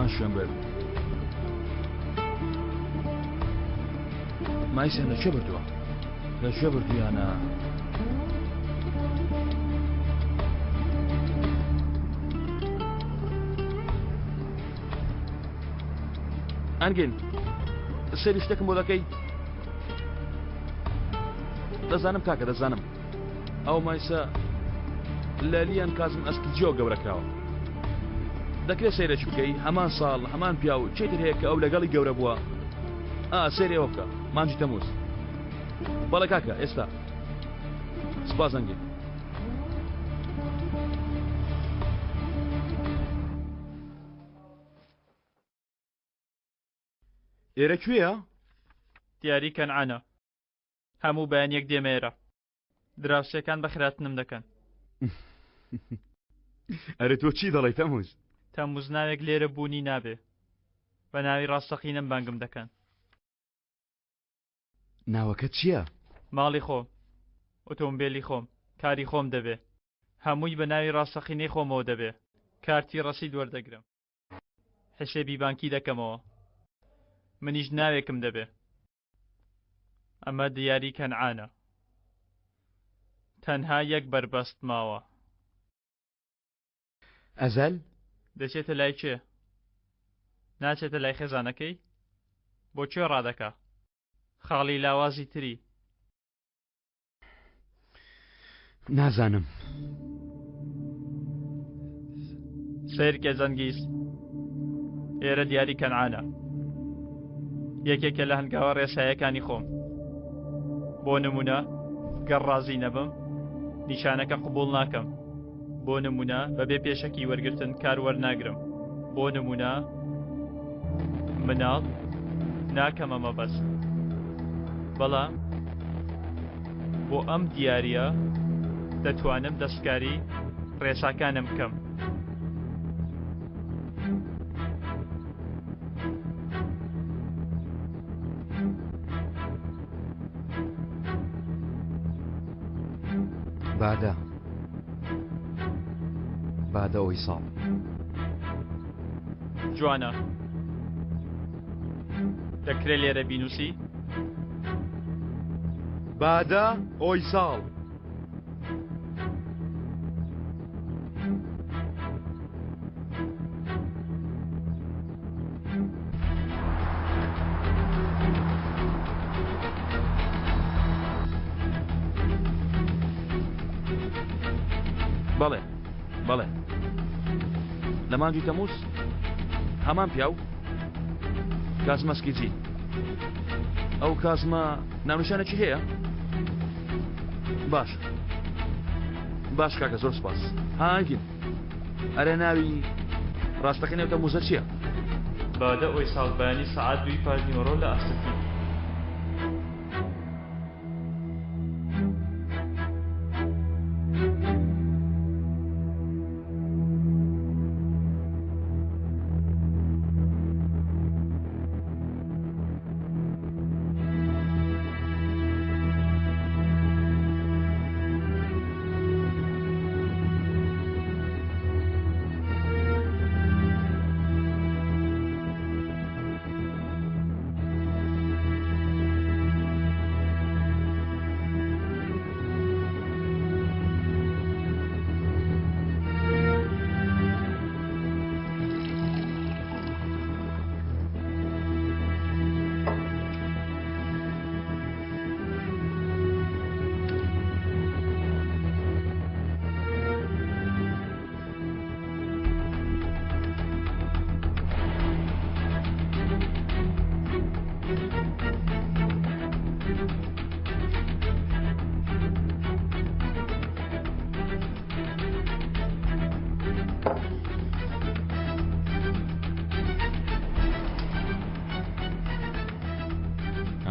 هەمان شوێن برد. مایسیان لە کوێ بردووە؟ لە کوێ بردوویانە؟ ئەنگین سەیری شتێکم بۆ دەکەی؟ دەزانم کاکە دەزانم ئەو مایسە لەلیان کازم ئەسکیجیۆ گەورە کراوە دەکرێت سەیرێکی بکەی هەمان ساڵ هەمان پیاو چێتر هەیە کە ئەو لەگەڵی گەورە بووە ئا سەیری ئەوە بکە مانگی تەموز بەڵێ کاکە ئێستا سپاس ئەنگین ئێرە کوێیە؟ دیاری کەنعانە. هەموو بەیانیەک دێمە ئێرە. دراوسێکان بەخێرهاتنم دەکەن. ئەرێ تۆ چی دەڵێی تەموز؟ تەموز ناوێک لێرە بوونی نابێ. بە ناوی ڕاستەقینەم بانگم دەکەن. ناوەکەت چییە؟ ماڵی خۆم، ئۆتۆمبێلی خۆم، کاری خۆم دەبێ. هەمووی بە ناوی ڕاستەقینەی خۆمەوە دەبێ. کارتی ڕەسید وەردەگرم. حسێبی بانکی دەکەمەوە. منیش ناوێکم دەبێ. ئەمە دیاری کەنعانە. تەنها یەک بەربەست ماوە. ئەزەل؟ دەچێتە لای کێ؟ ناچێتە لای خێزانەکەی؟ بۆ کوێ ڕادەکا؟ خاڵی لاوازی تری. نازانم. سەیرکە زەنگیز، ئێرە دیاری کەنعانە. یەکێکە لە هەنگاوە ڕێسایەکانی خۆم. بۆ نمونە گەر ڕازی نەبم نیشانەکە قبوڵ ناکەم. بۆ نمونە بەبێ پێشەکی وەرگرتن کار وەرناگرم. بۆ نمونە مناڵ ناکەمە مەبەست. بەڵام بۆ ئەم دیارییە دەتوانم دەستکاری ڕێساکانم بکەم. بادە بادە ئۆیساڵ. جوانە. دەکرێ لێرە بینووسی؟ بادە ئۆیساڵ. بەڵێ بەڵێ لە مانگی تەموز هەمان پیاو کازمە سکیجی ئەو کازمە ناونیشانێکی هەیە باش باش کاکە زۆر سپاس هاگین ئەرێ ناوی ڕاستەقینەی تەموزە چییە؟ بادە ئۆیساڵ بەیانی سەعات دووی پاش نیوەڕۆ لە ئاستەکین.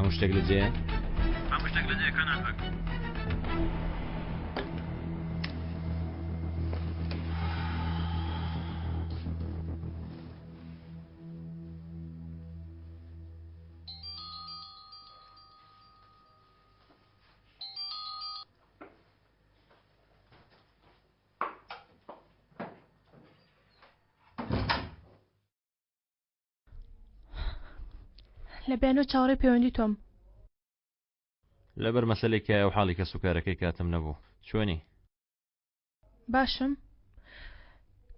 هەموو شتێک لە جێیە؟ هەموو شتێک لە جێیە کەنان بەگ. لە بیانۆ چاوەڕێی پەیوەندی تۆم. لەبەر مەسەلەی کایە و حاڵی کەسوکارەکەی کاتم نەبوو. چۆنی؟ باشم.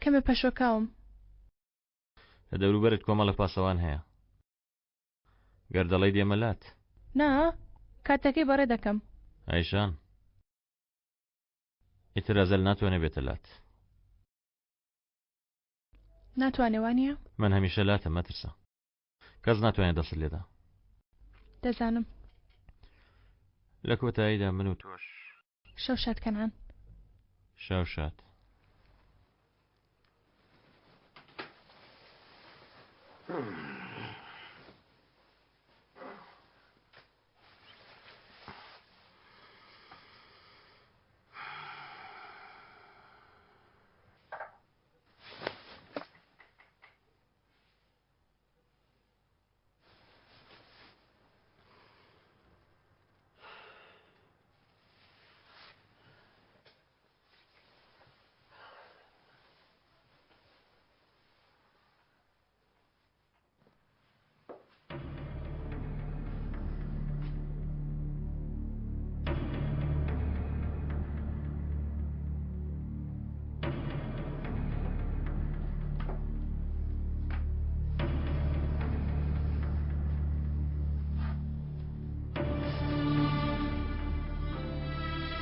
کەمێ پەشۆکاوم. لە دەوروبەرت کۆمەڵە پاسەوان هەیە. گەر دەڵێی دێمە لات. نا، کاتەکەی بەڕێ دەکەم. ئایشان، ئیتر ئەزەل ناتوانێ بێتە لات. ناتوانێ وانییە؟ من هەمیشە لاتم، مەترسە. کەس ناتوانێت دەستت لێدا. دەزانم. لە کۆتاییدا من و تۆش. شەو شاد کەنعان. شەو شاد.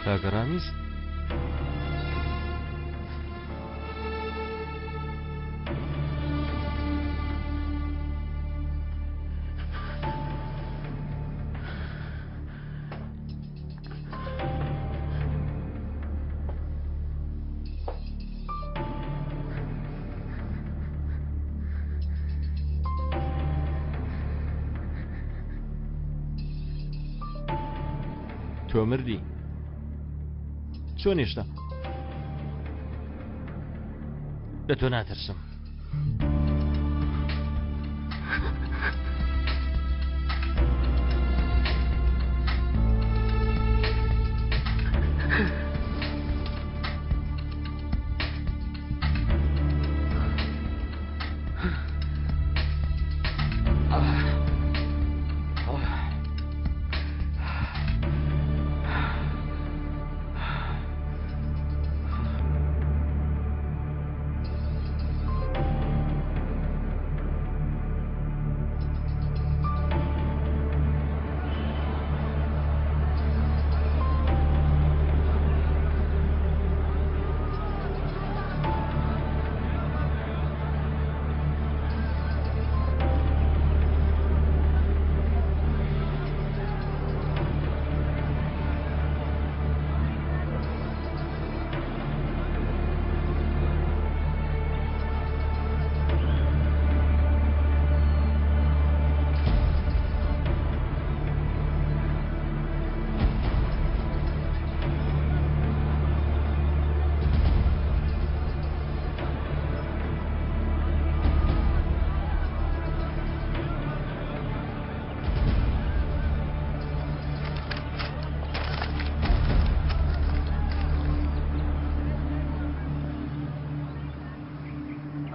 کاکە ڕامیز؟ تۆ مردی چۆن هێشتا لە تۆ ناترسم.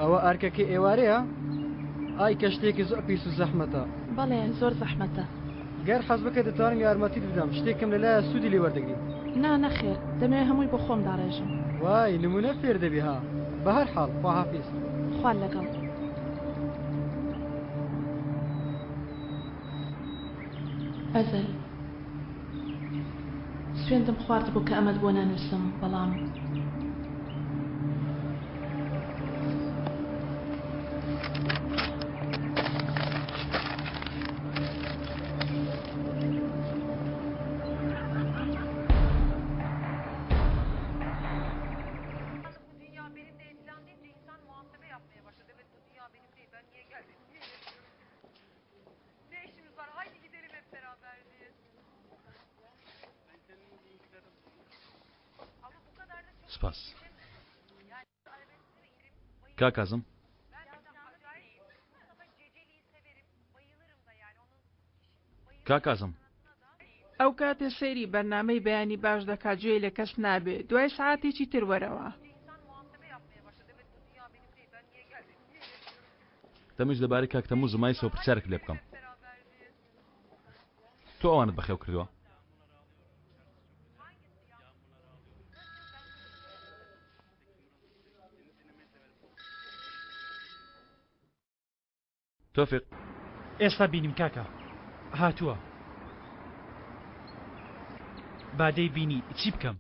ئەوە ئەرکەکەی ئێوارەیە؟ ئای کە شتێکی زۆر پیس و زەحمەتە. بەڵێ زۆر زەحمەتە. گەر حەز بکەیت دەتوانم یارمەتیت بدەم، شتێکم لەلایە سوودی لێ وەردەگریت. نا نەخێر، دەمەوێ هەمووی بۆ خۆم داڕێژم. وای نموونە فێر دەبی ها. بەهەرحاڵ خواحافیز. خوات لەگەڵ. ئەزەل. سوێندم خواردبوو کە ئەمەت بۆ نانووسم، بەڵام. سپاس کاک کازم کاک کازم ئەو کاتێ سەیری بەرنامەی بەیانی باش دەکا گوێی لە کەس نابێ دوای سەعاتێکی تر وەرەوە. دەمویست لەبارەی کاک تەمووز و مایسەوە پرسیارێکت لێ بکەم. تۆ ئەوانت بەخێو کردووە؟ تۆفیق. ئێستا بینیم کاکە هاتووە. با دەی بینی چی بکەم؟